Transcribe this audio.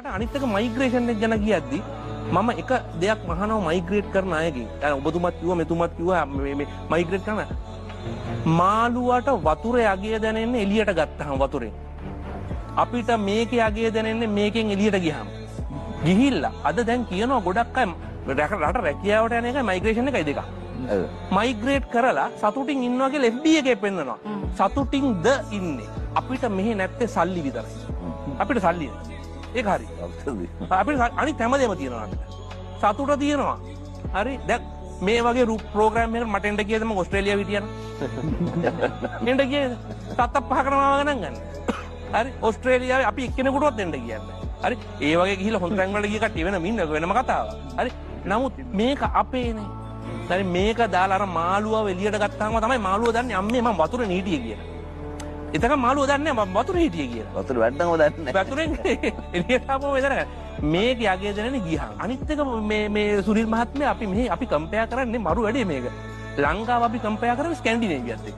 අනිත් එක මයිග්‍රේෂන් එක ගැන කියද්දි මම එක දෙයක් අහනවා මයිග්‍රේට් කරන අයගෙන්. දැන් ඔබතුමත් කිව්වා මෙතුමත් කිව්වා මේ මේ මයිග්‍රේට් කරන මාළුවට වතුරේ අගය දැනෙන්නේ එළියට ගත්තාම වතුරෙන්. අපිට මේකේ අගය දැනෙන්නේ මේකෙන් එළියට ගියාම. ගිහිල්ලා අද දැන් කියනවා ගොඩක් අය රට රැකියාවට යන එකයි මයිග්‍රේෂන් එකයි දෙකක්. මයිග්‍රේට් කරලා සතුටින් ඉන්නවා කියලා FB එකේ පෙන්නනවා. සතුටින්ද ඉන්නේ. අපිට මෙහෙ නැත්තේ සල්ලි විතරයි. අපිට සල්ලි නෑ. ඒක හරි. අපිට අනිත් හැමදේම තියෙනවා අපිට. සතුට තියෙනවා. හරි. දැන් මේ වගේ ප්‍රෝග්‍රෑම් එකකට මට එන්න කියද මම ඕස්ට්‍රේලියාව හිටියනම්. එන්න කියද? සතක් පහකට මාව ගණන් ගන්න. හරි. ඕස්ට්‍රේලියාවේ අපි එක්කෙනෙකුටවත් එන්න කියන්නේ. හරි. ඒ වගේ ගිහිල්ලා හොඳ තැන් වල ගිය කට්ටිය වෙනම ඉන්න වෙනම කතාවක්. හරි. නමුත් මේක අපේනේ. හරි මේක දාලා අර මාළුවව එළියට ගත්තාම තමයි මාළුව දන්නේ අම්මේ මං වතුරේ හිටියේ කියලා. එතකන් මාළුව දන්නේ නැහැ මං වතුරේ හිටියේ කියලා. වතුර වැටෙනව දන්නේ නැහැ. වතුරෙන් එළියට ආපුවම එතන මේක යගේ දෙනනේ ගියාම. අනිත් එක මේ මේ සුනිල් මහත්මයා අපි මෙහි අපි කම්පෙයාර් කරන්නේ මරු වැඩේ මේක. ලංකාව අපි කම්පෙයාර් කරන්නේ ස්කැන්ඩිනේවියාත් එක්ක.